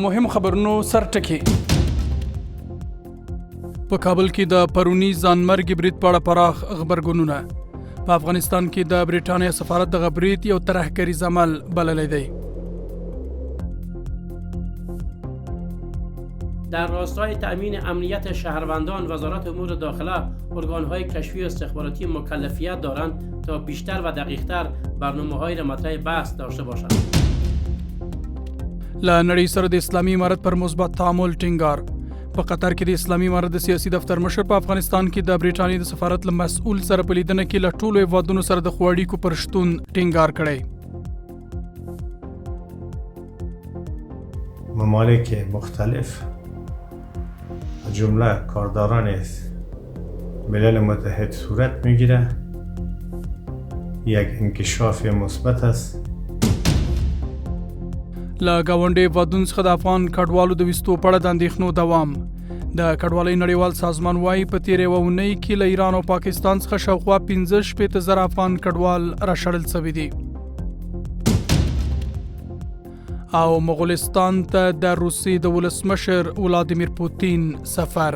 مهم خبرونو سرټکی. په کابل کې د پرونی ځانمرګي برید په اړه پراخ غبرګونونه. په افغانستان کې د بریټانیا سفارت دغه برید یو ترهګریز عمل بللی دی. در راستای تأمین امنیت شهروندان، وزارت امور داخله، ارگانهای کشفی و استخباراتی مکلفیت دارند تا بیشتر و دقیقتر برنامه‌های را مطرح بحث داشته باشند. له نړۍ سره د اسلامي امارت پر مثبت تعامل ټینګار. په قطر کې د اسلامي امارت د سیاسي دفتر مشر په افغانستان کې د بریټانیا د سفارت له مسؤل سره په لیدنه کې له ټولو هیوادونو سره د ښو اړیکو پر شتون ټینګار کړی. ممالک مختلف، جمله کارداران ملل متحد صورت میگیره، یک انکشاف مثبت است. له ګاونډیو هېوادونو څخه د افغان کډوالو د ویستو په اړه د اندېښنو دوام. د کډوالۍ نړیوال سازمان وايي، په تېره یوه اونۍ کې له ایران او پاکستان څخه شاوخوا 65,000 افغان کډوال راشړل شوي دي. او مغولستان ته د روسیې د ولسمشر ولادیمیر پوتین سفر.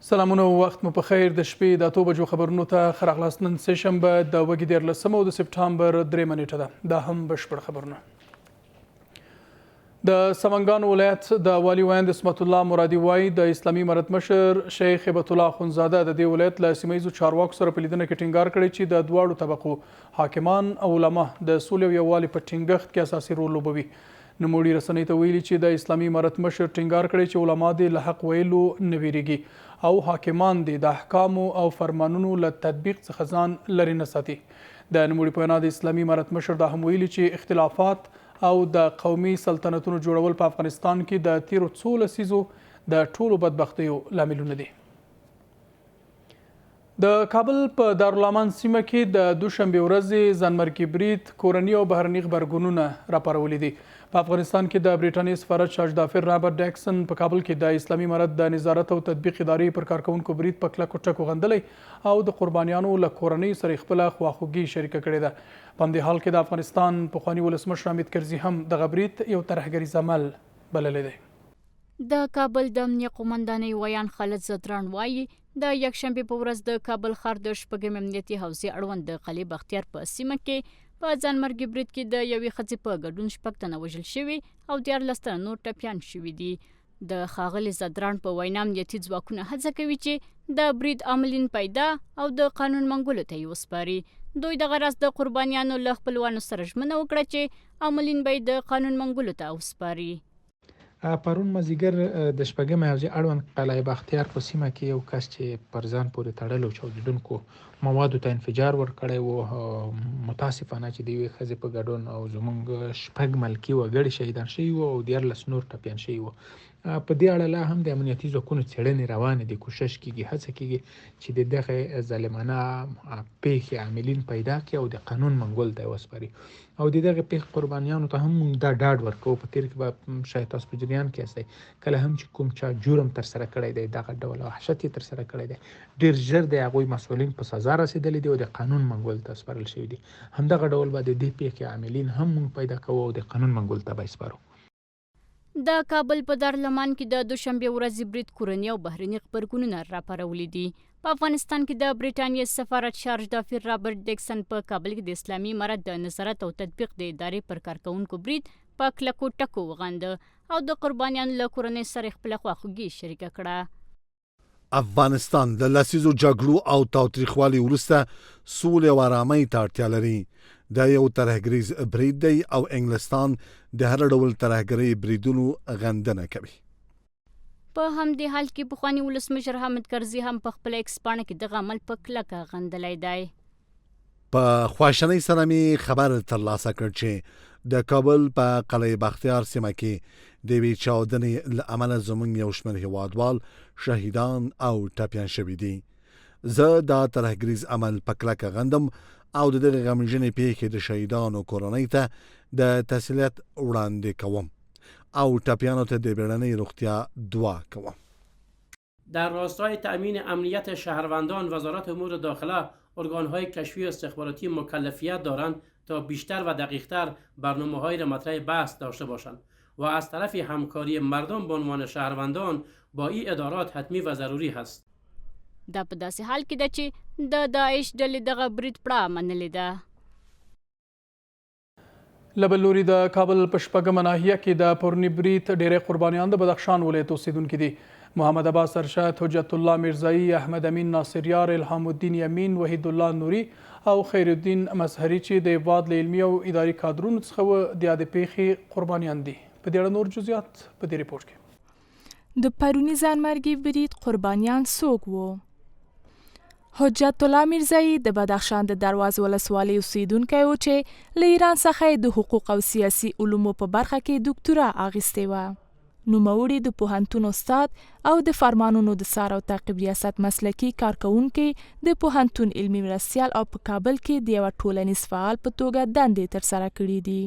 سلامونه او وخت مو په خیر. د شپې د 8 بجو خبرونو ته ښه راغلاست. نن سه شنبه د وږي 13 او د سپټامبر 3 نیټه ده. دا هم بشپړ خبرونه. د سمنګان ولایت د والي ویاند عصمت الله مرادي وایي، د اسلامي امارت مشر شیخ هبت الله اخندزاده د دې ولایت له سیمه ییزو چارواکو سره په لیدنه کې ټینګار کړی چې د دواړو طبقو حاکمان او علما د سولې او یووالي په ټینګښت کې اساسي رول لوبوي. نوموړي رسنۍ ته ویلي چې د اسلامي امارت مشر ټینګار کړی چې علما دې له حق ویلو نه ویریږي او حاکمان دې د احکامو او فرمانونو له تطبیق څخه ځان لرې نه ساتي. د نوموړي په وینا، د اسلامي امارت مشر دا هم ویلي چې اختلافات او د قومي سلطنتونو جوړول په افغانستان کې د تیرو څو لسیزو د ټولو بدبختیو لاملونه دي. د کابل په دارالامان سیمه کې د دوشنبې ورځې ځانمرګي برید کورني او بهرني غبرګونونه راپارولي دي. په افغانستان کې د بریټانیا سفارت شارژدافیر رابرټ ډیکسن په کابل کې د اسلامي امارت د نظارت او تطبیق ادارې پر کارکوونکو برید په کلکو ټکو غندلی او د قربانیانو له کورنۍ سره خپله خواخوږي شریکه کړې ده. په همدې حال کې د افغانستان پخواني ولسمشر حامد کرزي هم دغه برید یو ترهګریز عمل بللی دی. د کابل د امنیه قومندانۍ ویاند خالد ځدراڼ وايي، د یکشنبې په ورځ د کابل ښار د شپږمې امنیتي حوزې اړوند د قلعه بختیار په سیمه کې په ځانمرګي برید کې د یوې ښځې په ګډون شپږ تنه وژل شوي او 13 تنه نور ټپیان شوي دي. د ښاغلي ځدراڼ په وینا، امنیتي ځواکونه هڅه کوي چې د برید عاملین پیدا او د قانون منګولو ته یې وسپاري. دوی دغه راز د قربانیانو له خپلوانو سره ژمنه وکړه چې عاملین به یې د قانون منګولو ته وسپاري. پرون مازیګر د شپږمې حوزې اړوند قلعه بختیار په سیمه کې یو کس چې پر ځان پورې تړلو چاودېدونکو موادو ته انفجار ورکړی وو، متاسفانه چې د یوې ښځې په ګډون او زمونږ شپږ ملکي وګړي شهیدان شوي وو او 13 نور ټپیان شوي وو. په دې اړه لا هم د امنیتي ځواکونو څېړنې روانې دي، کوشش کیږي، هڅه کیږي چې د دغه ظالمانه پیښې عاملین پیدا کړي او د قانون منګول ته وسپاري. او د دغه پیښې قربانیانو ته هم موږ دا ډاډ ورکوو، په تیر کې به شاید تاسو په جریان کې یاستئ، کله هم چې کوم چا جرم ترسره کړی دی، دغه ډول وحشت یې ترسره کړی دی، ډیر ژر د هغوی مسؤلین په سزا رسیدلي دي او د قانون منګول ته سپارل شوي دي. همدغه ډول به د دې پیښې عاملین هم موږ پیدا کوو او د قانون منګول ته به یې سپارو. د کابل په دارالمان کې د دوشنبې ورځې برید کورني او بهرني غبرګونونه راپارولي دي. په افغانستان کې د برېټانیې سفارت شارژدافیر رابرټ ډیکسن په کابل کې د اسلامي امارت د نظارت او تطبیق د ادارې پر کارکوونکو برید په کلکو ټکو وغنده او د قربانیانو له کورنۍ سره خپله خواخوږي شریکه کړه. افغانستان له لسیزو جګړو او تاوتریخوالي وروسته سولې او ارامۍ ته اړتیا لري. دا یو ترهګریز برید دی او انګلستان د هر ډول ترهګرۍ بریدونو غندنه کوي. په همدې حال کې پخواني ولسمشر حامد کرزي هم په خپله ایکس پاڼه کې دغه عمل په کلکه غندلی دی. په خواشنۍ سره مې خبر ترلاسه کړ چې د کابل په قلعه بختیار سیمه کې د یوې چاودنې له امله زموږ یو شمېر هیوادوال شهیدان او ټپیان شوي دي. زه دا ترهګریز عمل په کلکه غندم او د دغې غمژنې پیښې د شهیدانو کورنۍ ته د تسلیت وړاندې کوم. او ټپیانو ته د بیړنۍ روغتیا دعا کوم. در راستای تأمین امنیت شهروندان وزارت امور داخله ارگانهای کشفی و استخباراتی مکلفیت دارند تا بیشتر و دقیقتر برنامه‌های را مطرح بحث داشته باشند و از طرف همکاری مردم به عنوان شهروندان با این ادارات حتمی و ضروری هست. دا په داسې حال کې ده چې د داعش ډلې دغه برید پړه منلې ده. له بل لوري د کابل په شپږمه ناحیه کې د پروني برید ډېری قربانیان د بدخشان ولایت اوسېدونکي دي. محمد عباس ارشد، حجت الله میرزایی، احمد امین ناصریار، الهام الدین یمین، وحید الله نوري او خیرالدین مظهري چې د هېواد له علمي او اداري کادرونو څخه و، د یادې پېښې قربانیان دي. په دې اړه نور جزئیات په دې رپورټ کې. د پروني ځانمرګي برید قربانیان څوک وو؟ حجت الله میرزایی د بدخشان د درواز ولسوالۍ اوسېدونکی و چې له ایران څخه یې د حقوق او سیاسي علومو په برخه کې دوکتورا اخیستې وه. نوموړي د پوهنتون استاد او د فرمانونو د څار او تعقیب ریاست مسلکي کارکوونکی، د پوهنتون علمي مرستیال او په کابل کې د یوه ټولنیز فعال په توګه دندې ترسره کړې دي.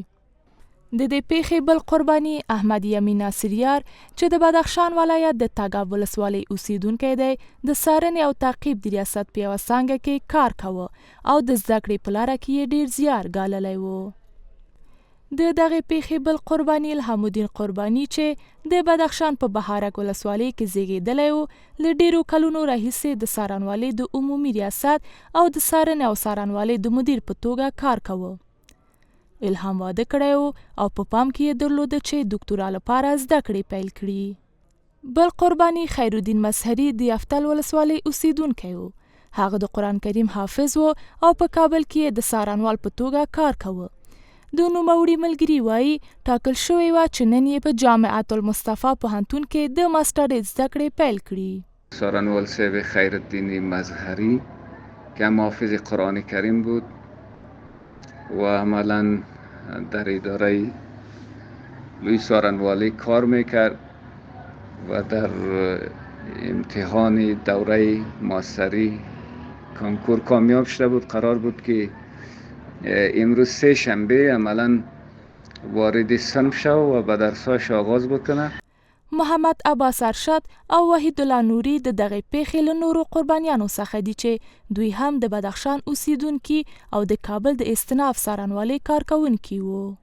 د دې پېښې بل قرباني احمد یمین ناصریار چې د بدخشان ولایت د تګاب ولسوالۍ اوسېدونکی دی، د څارنې او تعقیب د ریاست په یوه څانګه کې کار کاوه او د زده کړې په لاره کې یې ډېر زیار ګاللی و. د دغې پېښې بل قرباني الهام الدین قرباني چې د بدخشان په بهارک ولسوالۍ کې زېږېدلی و، له ډېرو کلونو راهیسې د څارنوالۍ د عمومي ریاست او د څارنې او څارنوالۍ د مدیر په توګه کار کاوه. الهام واده کړی و او په پام کې یې درلوده چې دوکتورا لپاره زده کړې پیل کړي. بل قرباني خیرالدین مظهري د یفتل ولسوالۍ اوسېدونکی و. هغه د قرآنکریم حافظ و او په کابل کې یې د څارنوال په توګه کار کاوه. د نوموړي ملګري وايي، ټاکل شوې وه چې نن یې په جامعة المصطفی پوهنتون کې د ماسټرۍ زده کړې پیل کړي. څارنوال صاحب خیرالدین مظهری که هم حافظ قرآن کریم بود و عملا در اداره لوی څارنوالی کار میکرد و در امتحان دوره ماستری کانکور کامیاب شده بود. قرار بود که امروز سه شنبه عملا وارد صنف شو و به درساش آغاز بکنه. محمد عباس ارشد او وحیدالله نوري د دغې پېښې له نورو قربانیانو څخه دي چې دوی هم د بدخشان اوسېدونکي او د کابل د استناف څارنوالۍ کارکوونکي وو.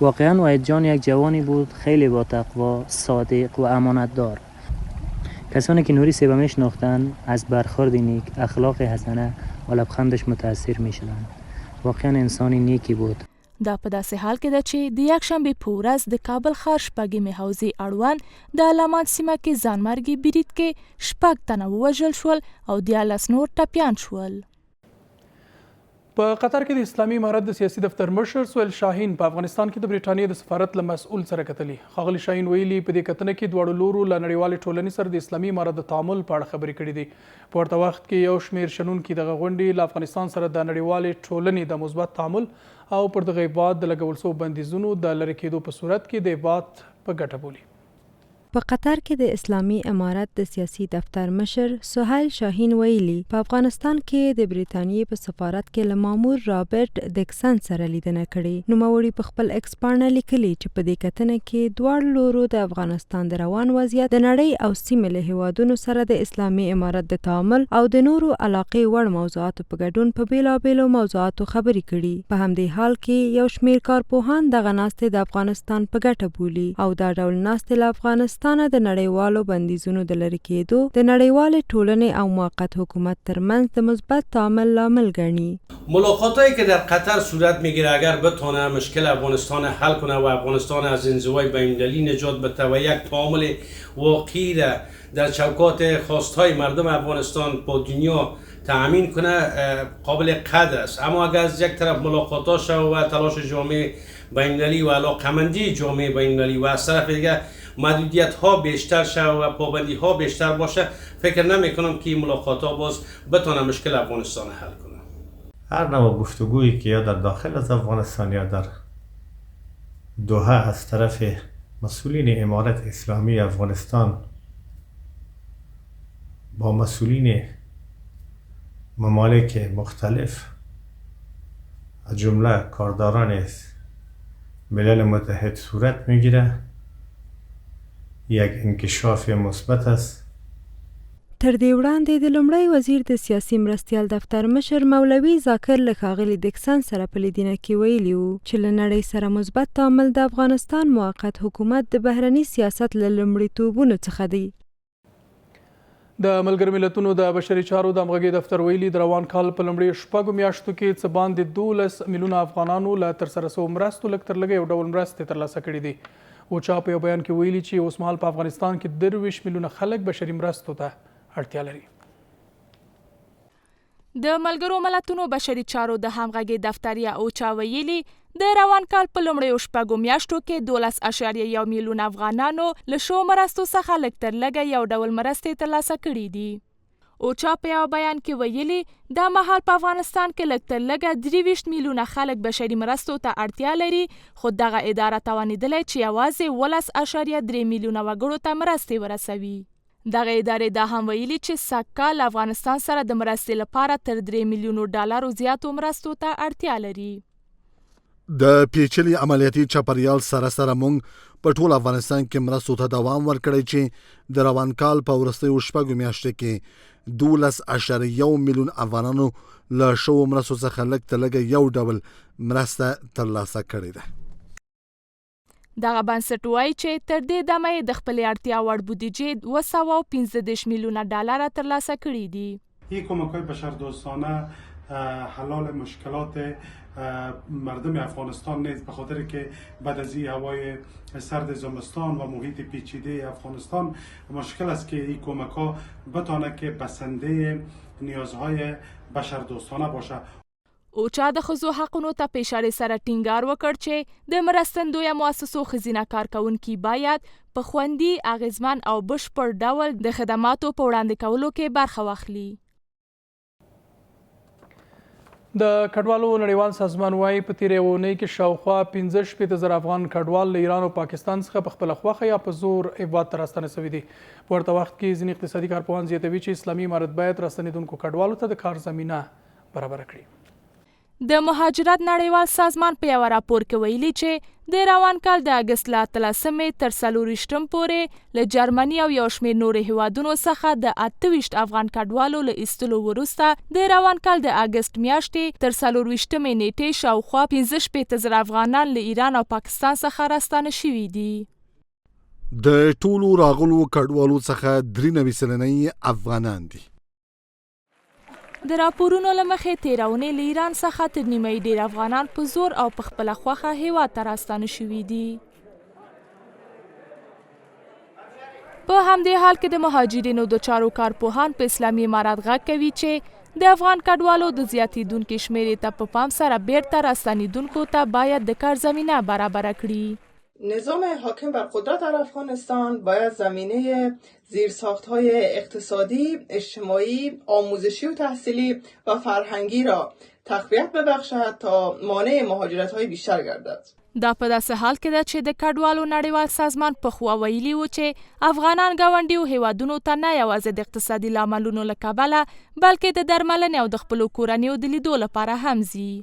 واقعا وحید جان یک جوانی بود خیلی با تقوا، صادق و امانتدار. کسانی که نوری صاحب میشناختند از برخورد نیک، اخلاق حسنه و لبخندش متاثر میشدند. واقعا انسان نیکی بود. دا په داسې حال کې ده چې د یکشنبې په ورځ د کابل ښار شپږمې حوزې اړوند د علامان سیمه کې ځانمرګي برید کې شپږ تنه ووژل شول او 13 نور ټپیان شول. په قطر کې د اسلامي امارت د سیاسي دفتر مشر سهیل شاهین په افغانستان کې د برېټانیې د سفارت له مسؤل سره کتلي. ښاغلي شاهین ویلي، په دې کتنه کې دواړو لورو له نړیوالې ټولنې سره د اسلامي امارت د تعامل په اړه خبرې کړې دي. په ورته وخت کې یو شمېر شنونکي دغه غونډې له افغانستان سره د نړیوالې ټولنې د مثبت تعامل او پر دغه هېواد د لګول شوو بندیزونو د لرې کېدو په صورت کې د هېواد په ګټه بولي. په قطر کې د اسلامي امارت د سیاسي دفتر مشر سهیل شاهین ویلي، په افغانستان کې یې د بریتانیې په سفارت کې له مامور رابرټ دیکسن سره لیدنه کړې. نوموړي په خپل ایکس پاڼه لیکلي چې په دې کتنه کې دواړو لورو د افغانستان د روان وضعیت، د نړۍ او سیمې له هېوادونو سره د اسلامي امارت د تعامل او د نورو علاقې وړ موضوعاتو په ګډون په بېلابېلو موضوعاتو خبرې کړي. په همدې حال کې یو شمېر کارپوهان دغه ناستې د افغانستان په ګټه بولي او دا ډول ناستې له افغانستانه د نړیوالو بندیزونو د لرې کېدو، د نړیوالې ټولنې او موقت حکومت ترمنځ د مثبت تعامل لامل ګڼي. ملاقاتایی که در قطر صورت میگیره اگر بتانه مشکل افغانستان حل کنه و افغانستان از انزوای بین المللی نجات بده و یک تعامل واقعی را در چوکات خواستهای مردم افغانستان با دنیا تأمین کنه قابل قدر است. اما اگر از یک طرف ملاقات ها شود و تلاش جامعه بین المللی و علاقمندی جامعه بین المللی و از طرف دیگه محدودیت ها بیشتر شود و پابندی ها بیشتر باشه، فکر نمی کنم که این ملاقات ها باز بتانه مشکل افغانستان حل کنه. هر نوع گفتگویی که یا در داخل از افغانستان یا در دوحه از طرف مسئولین امارت اسلامی افغانستان با مسئولین ممالک مختلف از جمله کارداران ملل متحد صورت میگیره یک انکشاف مثبت است. تر دې وړاندې د لومړی وزیر د سیاسي مرستیال دفتر مشر مولوي ذاکر له ښاغلي دیکسن سره په لیدنه کې ویلي وو چې له نړۍ سره مثبت تعامل د افغانستان موقت حکومت د بهرني سیاست له لومړیتوبونو څخه دی. د ملګرو ملتونو د بشري چارو د همغږۍ دفتر ویلي، د روان کال په لومړیو شپږو میاشتو کې څه باندې 12 میلیونه افغانانو له ترسره شوو مرستو لږ تر لږه یو ډول مرستې ترلاسه کړې دي. اوچا په یو بیان کې ویلي چې اوسمهال په افغانستان کې 23 میلیونه خلک بشري مرستو ته اړتیا لري. د ملګرو ملتونو بشري چارو د همغږۍ دفتر یا اوچا ویلي، د روان کال په لومړیو شپږو میاشتو کې 12.1 میلیون افغانانو له شوو مرستو څخه لږ تر لږه یو ډول مرستې ترلاسه کړې دي. اوچا په یوه بیان کې ویلي، دا مهال په افغانستان کې لږ تر لږه 23 میلیونه خلک بشري مرستو ته اړتیا لري، خو دغه اداره توانېدلی چې یوازې 17.3 میلیونه وګړو ته مرستې ورسوي. دغې ادارې دا هم ویلي چې سږ کال له افغانستان سره د مرستې لپاره تر درې میلیونو ډالرو زیاتو مرستو ته اړتیا لري. د پیچلي عملیاتي چاپریال سره سره مونږ په ټول افغانستان کې مرستو ته دوام ورکړی چې د روان کال په وروستیو شپږو میاشتو کې 12.1 میلیون افغانانو له شوو مرستو څخه لږ تر لږه یو ډول مرسته ترلاسه کړې ده. دغه بنسټ وايي چې تر دې دمه یې د خپلې اړتیا وړ بودیجې 235 میلیونه ډالره ترلاسه کړي دي. این کمک‌های بشردوستانه حلال مشکلات مردم افغانستان نیست، به خاطر که بعد از این هوای سرد زمستان و محیط پیچیده افغانستان مشکل است که این کمک‌ها بتانه که بسنده نیازهای بشردوستانه باشه. اوچا د ښځو حقونو ته په اشارې سره ټینګار وکړ چې د مرستندویه مؤسسو ښځینه کارکوونکي باید په خوندي، اغېزمن او بشپړ ډول د خدماتو په وړاندې کولو کې برخه واخلي. د کډوالو نړیوال سازمان وايي، په تېره یوه اونۍ کې شاوخوا 65 زره افغان کډوال له ایران او پاکستان څخه په خپله خوښه یا په زور هېواد ته راستانه شوي دي. په ورته وخت کې ځینې اقتصادي کارپوهان زیاتوي چې اسلامي امارت باید راستنېدونکو کډوالو ته د کار زمینه برابره کړي. د مهاجرت نړیوال سازمان په یوه راپور کې ویلي چې د روان کال د اګست له اتلسمې تر څلورویشتم پورې له جرمني او یو شمېر نورو هېوادونو څخه د 28 افغان کډوالو له ایستلو وروسته د روان کال د اګست میاشتې تر څلورویشتمې نېټې شاوخوا 65 زره افغانان له ایران او پاکستان څخه راستانه شوي دي. د ټولو راغلو کډوالو څخه 93% یې افغانان دي. د راپورونو له مخې تېره اونۍ له ایران څخه تر نیمایي ډېر افغانان په زور او په خپله خوښه هېواد ته راستانه شوي دي. په همدې حال کې د مهاجرینو د چارو کارپوهان په اسلامي امارت غږ کوي چې د افغان کډوالو د زیاتېدونکې شمېرې ته په پام سره بېرته راستنېدونکو ته باید د کار زمینه برابره کړي. نظام حاکم بر قدرت در افغانستان باید زمینه زیرساخت‌های اقتصادی، اجتماعی، آموزشی و تحصیلی و فرهنگی را تقویت ببخشد تا مانع مهاجرت‌های بیشتر گردد. دا په داسې حال کې ده چې د کډوالو نړیوال سازمان پخوا ویلي وو چې افغانان ګاونډيو هېوادونو ته نه یوازې د اقتصادي لاملونو له کبله بلکې د درملنې او د خپلو کورنیو د لیدو لپاره هم ځي.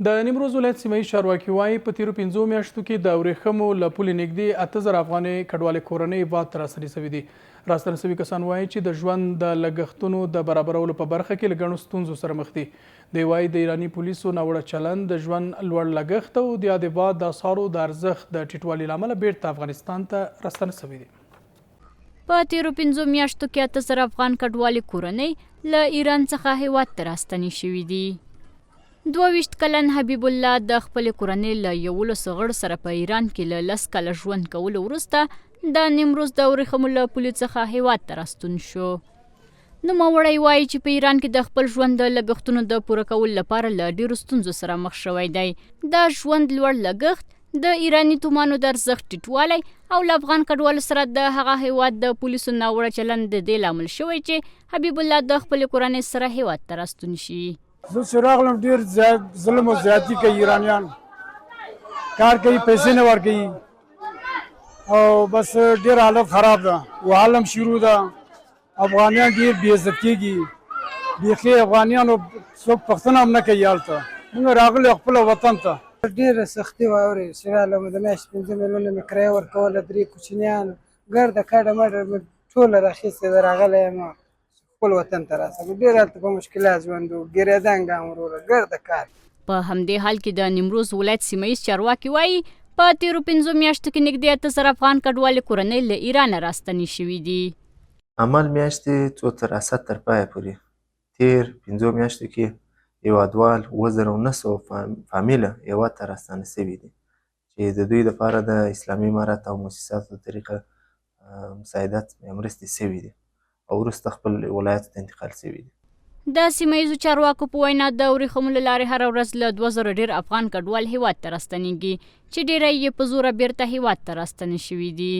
د نیمروز ولایت سیمه ییز چارواکي وايي، په تېرو پنځو میاشتو کې د ورېښمو له پولې نږدې 8000 افغانې کډوالې کورنۍ هېواد ته راستنې شوې دي. راستنه شوي کسان وايي چې د ژوند د لګښتونو د برابرولو په برخه کې له ګڼو ستونزو سره مخ دي. دوی وايي، د ایراني پولیسو ناوړه چلند، د ژوند لوړ لګښت او د یاد هېواد د اسعارو د ارزښت د ټیټوالي له امله بېرته افغانستان ته راستانه شوي دي. په تېرو پنځو میاشتو کې 8000 افغان کډوالې کورنۍ له ایران څخه هېواد ته راستنې شوې دي. 22 کلن حبیب الله د خپلې کورنۍ له 11 غړو سره په ایران کې له لس کاله ژوند کولو وروسته د نیمروز د ورېښمو له پولې څخه هېواد ته راستون شو. نوموړی وايي چې په ایران کې د خپل ژوند د لګښتونو د پوره کولو لپاره له ډېرو ستونزو سره مخ شوی دی. د ژوند لوړ لګښت، د ایراني تومانو د ارزښت ټیټوالی او له افغان کډوالو سره د هغه هېواد د پولیسو ناوړه چلند د دې لامل شوی چې حبیب الله د خپلې کورنۍ سره هېواد ته راستون شي. زه چې راغلم ډیر زیات ظلم او زیاتی کوي ایرانیان، کار کوي پیسې نه ورکوي او بس ډیر حالت خراب ده، وهل هم شروع ده، افغانیان ډیر بې عزت کیږي، بیخي افغانیانو څوک پوښتنه هم نه کوي هلته. موږ راغلي خپل وطن ته. ډېره سختي وه اورې چې رالم د میاشتې 5 میلیونه مې کرایه ورکوله، 3 کوچنیان ګرده کډه مډه مې ټوله راخیستې ده، راغلی یم خپل وطن ته راسم. ډېر هلته په مشکلات ژوند و، ګرېدنګ هم وروره ګرده کار. په همدې حال کې د نیمروز ولایت سیمه ییز چارواکي وايي، په تېرو 5 میاشتو کې نږدې 8000 افغان کډوالې کورنۍ له ایرانه راستنې شوې دي. حمل میاشتې څو تر اسد تر پایه پورې تېر 5 میاشتو کې هېوادوال 7900 فامیله هېواد ته راستانه شوي دي چې د دوی لپاره د اسلامي امارت او موسساتو طریقه مساعدت یا مرستې شوي دي او وروسته خپل ولایت ته انتقال شوي دي. د سیمه ییزو چارواکو په وینا د ورېښمو له لارې هره ورځ له 2000 ډېر افغان کډوال هېواد ته راستنېږي چې ډېری یې په زوره بېرته هېواد ته راستنه شوي دي.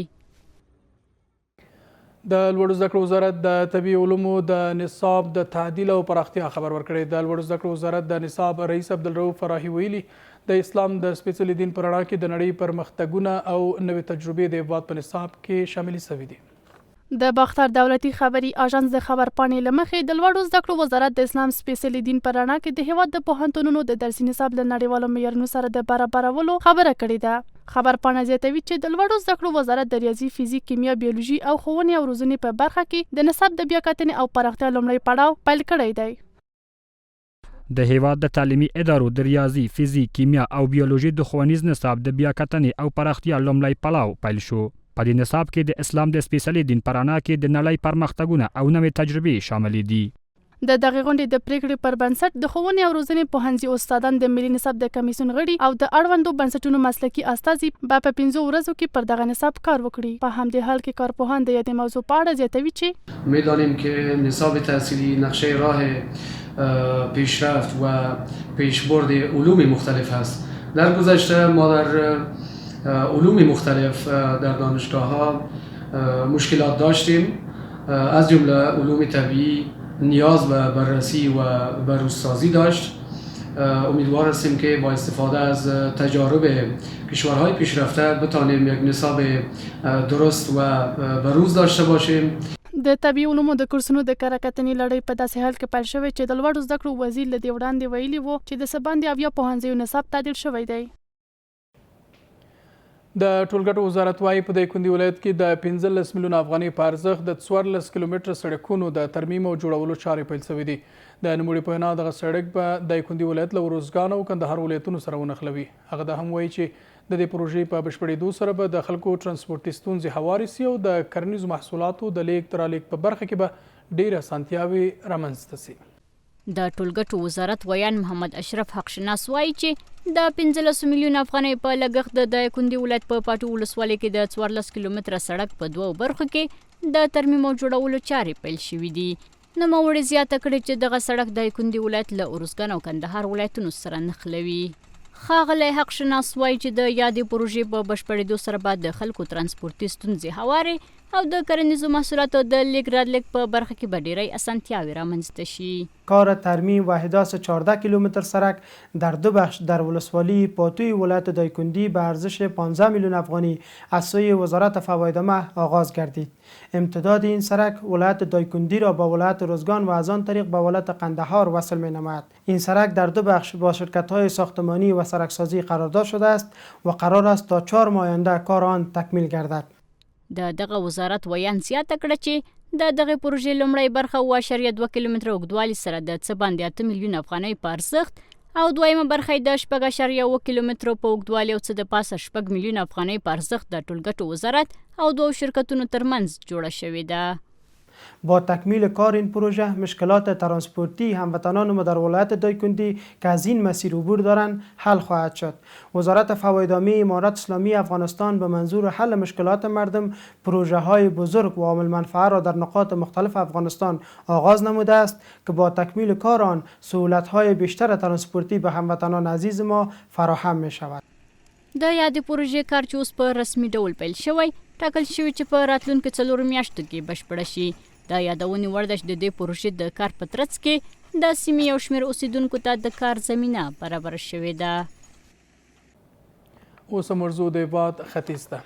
د لوړو زده کړو وزارت د طبیعي علومو د نصاب د تعدیل او پراختیا خبر ورکړی. د لوړو زده کړو وزارت د نصاب رئیس عبدالرؤف فراهي ویلي، د اسلام د سپېڅلي دین په رڼا کې د نړۍ پرمختګونه او نوې تجربې د هېواد په نصاب کې شاملې شوې دي. د باختر دولتي خبري آژانس د خبرپاڼې له مخې، د لوړو زده کړو وزارت د اسلام سپېڅلي دین په رڼا کې د هېواد د پوهنتونونو د درسي نصاب له نړیوالو معیارونو سره د برابرولو خبره کړې ده. خبرپاڼه زیاتوي چې د لوړو زده کړو وزارت د ریاضي، فزیک، کیمیا، بیولوژي او ښوونې او روزنې په برخه کې د نصاب د بیا کتنې او پراختیا لومړی پړاو پیل کړی دی. د هېواد د تعلیمي ادارو د ریاضي، فزیک، کیمیا او بیولوژي د ښوونیز نصاب د بیا کتنې او پراختیا لومړی پړاو پیل شو. په دې نصاب کې د اسلام د سپېڅلي دین په رڼا کې د نړۍ پرمختګونه او نوې تجربې شاملې دي. د دغې غونډې د پرېکړې پر بنسټ، د ښوونې او روزنې پوهنځي استادان، د ملي نصاب د کمېسیون غړي او د اړوندو بنسټونو مسلکي استازي به په پنځو ورځو کې پر دغه نصاب کار وکړي. په همدې حال کې کارپوهان د یادې موضوع په اړه زیاتوي چې، میدانیم که نصاب تحصیلی نقشه راه پیشرفت و پیشبرد علوم مختلف است. در گذشته ما در علوم مختلف در دانشگاه ها مشکلات داشتیم، از جمله علوم طبیعی نیاز به بررسی و بروزسازی داشت. امیدوار هستیم که با استفاده از تجارب کشورهای پیشرفته بتانیم یک نصاب درست و بروز داشته باشیم. د طبیعي علومو د کورسونو د کره کتنې لړۍ په داسې حال کې پیل شوې چې د لوړو زده کړو وزیر له دې وړاندې ویلي وو چې د څه باندې 70 پوهنځیو نصاب تعدیل شوی دی. د ټولګټو وزارت وايي، په دایکندي ولایت کې د 15 میلیونه افغانۍ په ارزښت د 14 کیلومتره سړکونو د ترمیم او جوړولو چارې پیل شوې دي. د نوموړي په وینا، دغه سړک به دایکندي ولایت له اروزګان او کندهار ولایتونو سره ونښلوي. هغه دا هم وايي چې د دې پروژې په بشپړېدو سره به د خلکو ترانسپورتي ستونزې هوارې شي او د کرنیزو محصولاتو د لېږد رالېږد په برخه کې به ډېرې اسانتیاوې رامنځته شي. د ټولګټو وزارت ویاند محمد اشرف حقشناس وايي چې د 15 میلیون افغانۍ په لګښت د دایکندي ولایت په پاټو ولسوالۍ کې د 14 کیلومتره سړک په دوو برخو کې د ترمیم او جوړولو چارې پیل شوې دي. نوموړي زیاته کړې چې دغه سړک دایکندي ولایت له ارزګان او کندهار ولایتونو سره نښلوي. ښاغلی حقشناس وايي چې د یادې پروژې په بشپړېدو سره به د خلکو ترانسپورتي ستونزې هوارې او د کرنیزو محصولاتو د لېږد رالېږد په برخه کې به ډېری اسانتیاوې رامنځته شي. کار ترمیم و احداث 14 کیلومتر سرک در دو بخش در ولسوالی پاتوی ولایت دایکندی به ارزش 15 میلیون افغانی از سوی وزارت فواید عامه آغاز گردید. امتداد این سرک ولایت دایکندی را با ولایت روزگان و از آن طریق به ولایت قندهار وصل می نماید. این سرک در دو بخش با شرکت های ساختمانی و سرکسازی قرارداد شده است و قرار است تا 4 ماه آینده کار آن تکمیل گردد. د دغه وزارت ویاند زیاته کړه چې د دغې پروژې لومړۍ برخه 7.2 کیلومتره اوږدوالي سره د څه باندې 8 میلیون افغانۍ په ارزښت او دویمه برخه یې د 6.7 کیلومترو په اوږدوالي او څه د پاسه 6 میلیون افغانۍ په ارزښت د ټولګټو وزارت او دوو شرکتونو ترمنځ جوړه شوې ده. با تکمیل کار این پروژه مشکلات ترانسپورتی هموطنان ما در ولایت دایکندی که از این مسیر عبور دارند حل خواهد شد. وزارت فواید عامه امارت اسلامی افغانستان به منظور حل مشکلات مردم پروژه های بزرگ و عامل منفعه را در نقاط مختلف افغانستان آغاز نموده است که با تکمیل کار آن سهولت های بیشتر ترانسپورتی به هموطنان عزیز ما فراهم می شود. د یادې پروژې کار چې اوس په رسمي ډول پیل شوی، ټاکل شوې چې په راتلونکو 4 میاشتو کې بشپړه شي. د یادونې وړ ده چې د دې پروژې د کار په ترڅ کې د سیمې یو شمېر اوسېدونکو ته د کار زمینه برابره شوې ده. اوس هم ورځو د هېواد ختیځ ته.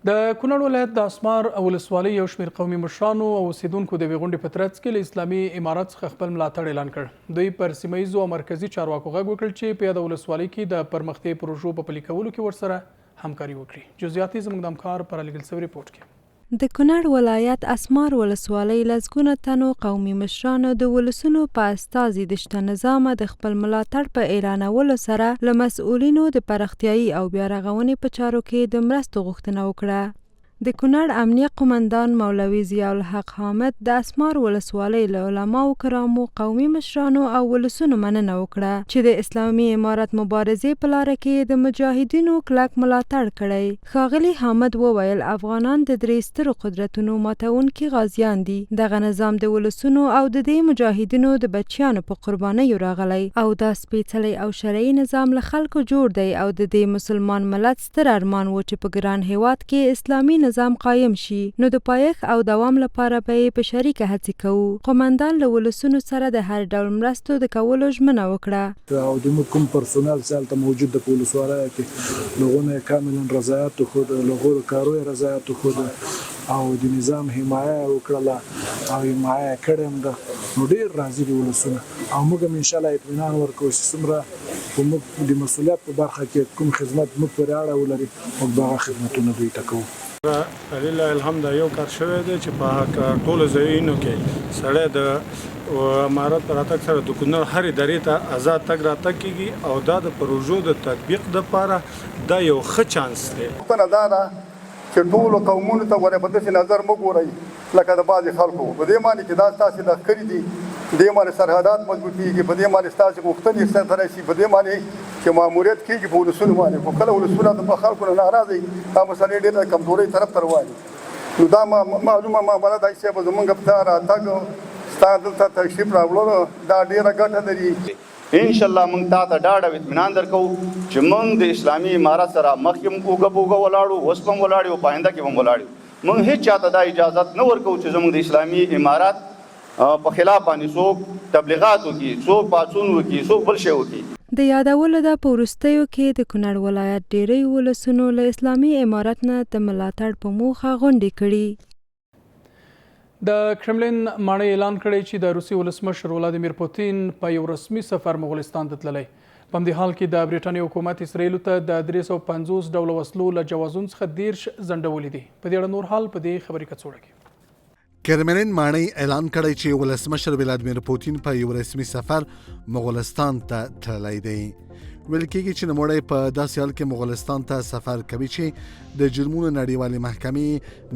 د کونړ ولایت د اسمار ولسوالۍ یو شمېر قومي مشرانو او اوسېدونکو د یوې غونډې په ترڅ کې له اسلامي امارت څخه خپل ملاتړ اعلان کړ. دوی پر سیمه ییزو او مرکزي چارواکو غږ وکړ چې په یاده ولسوالۍ کې د پرمختیايي پروژو په پلي کولو کې ورسره همکاري وکړي. جزیات یې زموږ د همکار په رالېږل شوي رپوټ کې. د کونړ ولایت اسمار ولسوالۍ لسګونه تنو قومي مشرانو د ولسونو په استازي د شته نظامه د خپل ملاتړ په اعلانولو سره له مسؤلینو د پراختیايي او بیارغونې په چارو کې د مرستو غوښتنه وکړه. د کونړ امنیه قومندان مولوي ضیاءالحق حامد د اسمار ولسوالۍ له علماوو کرامو، قومي مشرانو او ولسونو مننه وکړه چې د اسلامي امارت مبارزې په لاره کې یې د مجاهدینو کلک ملاتړ کړی. ښاغلي حامد وویل، افغانان د درې سترو قدرتونو ماتوونکي غازیان دي، دغه نظام د ولسونو او د دې مجاهدینو د بچیانو په قربانیو راغلی او دا سپېڅلی او شرعي نظام له خلکو جوړ دی او د دې مسلمان ملت ستر ارمان و چې په ګران هېواد کې اسلامي نظام قایم شي، نو د پایښت او دوام لپاره به یې په شریکه هڅې کوو. قومندان له ولسونو سره د هر ډول مرستو د کولو ژمنه وکړه. او د موږ کوم پرسونل چې هلته موجود ده په ولسوالیو کې له هغو نه یې کاملا رضایت وښود، له هغو د کارو یې رضایت وښود او د نظام حمایه یې وکړله او حمایه یې کړې هم ده، نو ډېر راضي دي ولسونه او موږ هم انشاالله اطمینان ورکوو چې څومره په موږ د مسوولیت په برخه کې کوم خدمت موږ پورې اړه ولري موږ به هغه خدمتونه دوی ته کوو. لله الحمد یو کار شوی دی چې په ټولو ځایونو کې سړی د امارت په راتګ سره د کونړ هرې درې ته ازاد تګ راتګ کیږي او دا د پروژو د تطبیق لپاره دا یو ښه چانس دی. پوښتنه دا ده چې ټولو قومونو ته ګورئ په داسې نظر مه ګورئ لکه د بعضې خلکو په دې معنی چې دا ستاسې لښکرې دي، په دې معنی سرحدات مضبوطېږي، په دې معنی ستاسې غوښتنې سرته رسي، په دې معنی چې ماموریت کېږي په ولسونو باندې، خو کله ولسونه د خلکو نه ناراضه وي دا مسئلې ډېرې د کمزورۍ طرف ته روانې دي. نو دا معلومه معامله ده چې زمونږ په راتګ ستا دلته تشریف راوړلو دا ډېره ګټه لري. انشاالله موږ تاته ډاډ او اطمینان درکوو چې موږ د اسلامي امارت سره مخکې هم اوږه په اوږه ولاړ وو، اوس به هم ولاړ یو او په آینده کې به هم ولاړ یو. موږ هیڅ چاته دا اجازه نه ورکوو چې زموږ د اسلامي امارت په خلاف باندې څوک تبلیغات وکړي، څوک پاڅون وکړي، څوک بل شی وکړي. د یادولو ده په وروستیو کې د کونړ ولایت ډېریو ولسونو له اسلامي امارت نه د ملاتړ په موخه غونډې کړي. د کرملین ماڼۍ اعلان کړی چې د روسي ولسمشر ولادیمیر پوتین په یو رسمي سفر مغولستان ته تللی. په همدې حال کې د برېټانیا حکومت اسراییل ته د 350 ډوله وسلو له جوازون څخه 30 ځنډولي دي. په دې اړه نور حال په دې خبري کڅوړه کې. کرملین ماڼۍ اعلان کړی چې ولسمشر ولادمیر پوتین په یو رسمي سفر مغولستان ته تللی دی. ویل کېږي چې نوموړی په داسې حال کې مغولستان ته سفر کوي چې د جرمونو نړیوالې محکمې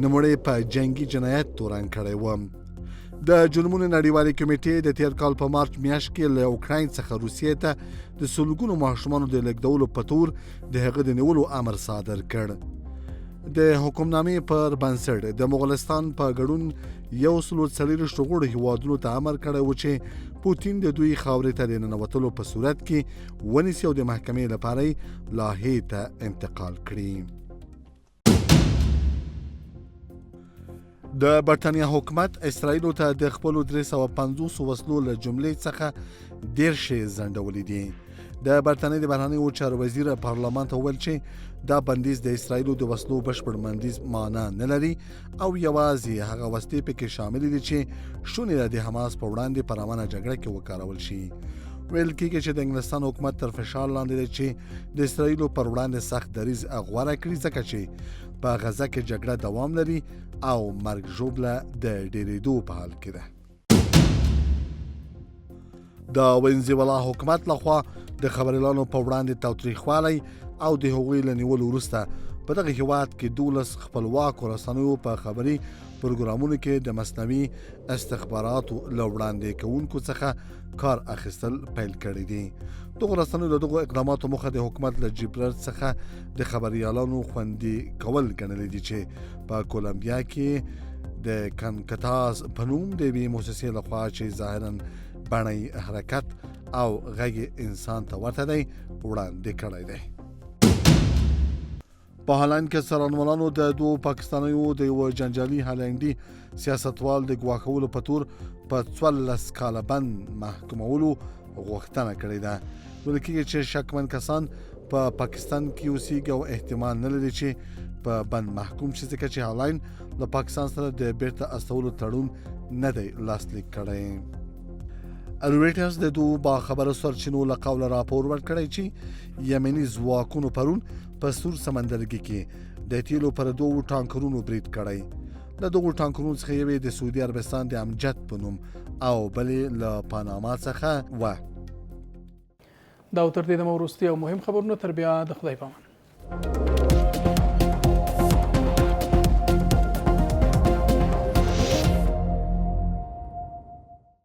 نوموړی په جنگي جنایت تورن کړی و. د جرمونو نړیوالې کمیټې د تیر کال په مارچ میاشت کې له اوکراین څخه روسیې ته د سلګونو ماشومانو د لیږدولو په تور د هغه د نیولو امر صادر کړ. د حکمنامې پر بنسټ د مغولستان په ګډون یو سلو څلېرویشتو غړو هیوادونو ته امر کړی و چې پوتین د دوی خاورې ته د ننوتلو په صورت کې ونیسي او د محکمې لپاره یې لاهې ته انتقال کړي. د برتانیا حکومت اسراییل ته د خپلو 350 وسلو له جملې څخه 30 یې ځنډولې دي. د برتانیې د بهرنیو چارو وزیر پارلمان ته وویل چې دا بندیز د اسراییل د وسلو بشپړ بندیز معنا نه لري او یوازې هغه وسلې پکې شاملې دي چې شونې ده د حماس په وړاندې په روانه جګړه کې وکارول شي. ویل کېږي چې د انګلستان حکومت تر فشار لاندې دی چې د اسراییل پر وړاندې سخت دریځ غوره کړي ځکه چې په غزه کې جګړه دوام لري او مرګ ژوبله د ډېرېدو په حال کې ده. د ونزویلا حکومت لخوا د خبریالانو په وړاندې تاوتریخوالی او د هغوی له نیولو وروسته په دغه هیواد کې 12 خپلواکو رسنیو په خبري پروګرامونو کې د مصنوعي استخباراتو له وړاندې کوونکو څخه کار اخیستل پیل کړي دي. دغو رسنیو له دغو اقداماتو موخه د حکومت له جبرت څخه د خبریالانو خوندي کول ګڼلي دي چې په کولمبیا کې د کنکتاز په نوم د یوې موسسې لخوا چې ظاهرا بڼه حرکت او غږ انسان ته ورته دی وړاندې کړی دی. په هالند کې څارنوالانو د دوو پاکستانیو د یو جنجالي هالنډي سیاستوال د ګواښولو په تور په 14 کاله بند محکومولو غوښتنه کړې ده. ویل کېږي چې شکمن کسان په پاکستان کې اوسېږي او احتمال نه لري چې په بند محکوم شي ځکه چې هالند له پاکستان سره د بیرته استولو تړون نه دی لاسلیک کړی. رویټرز د دوو باخبره سرچینو له قوله راپور ورکړی چې یمني ځواکونو پرون په سور سمندرګي کې د تیلو پر دوو ټانکرونو برید کړی. له دغو ټانکرونو څخه یوې د سعودي عربستان د امجد په نوم او بلې له پاناما څخه وه. دا و تر دې دمه وروستي او مهم خبرونه. تر بیا د خدای پامان.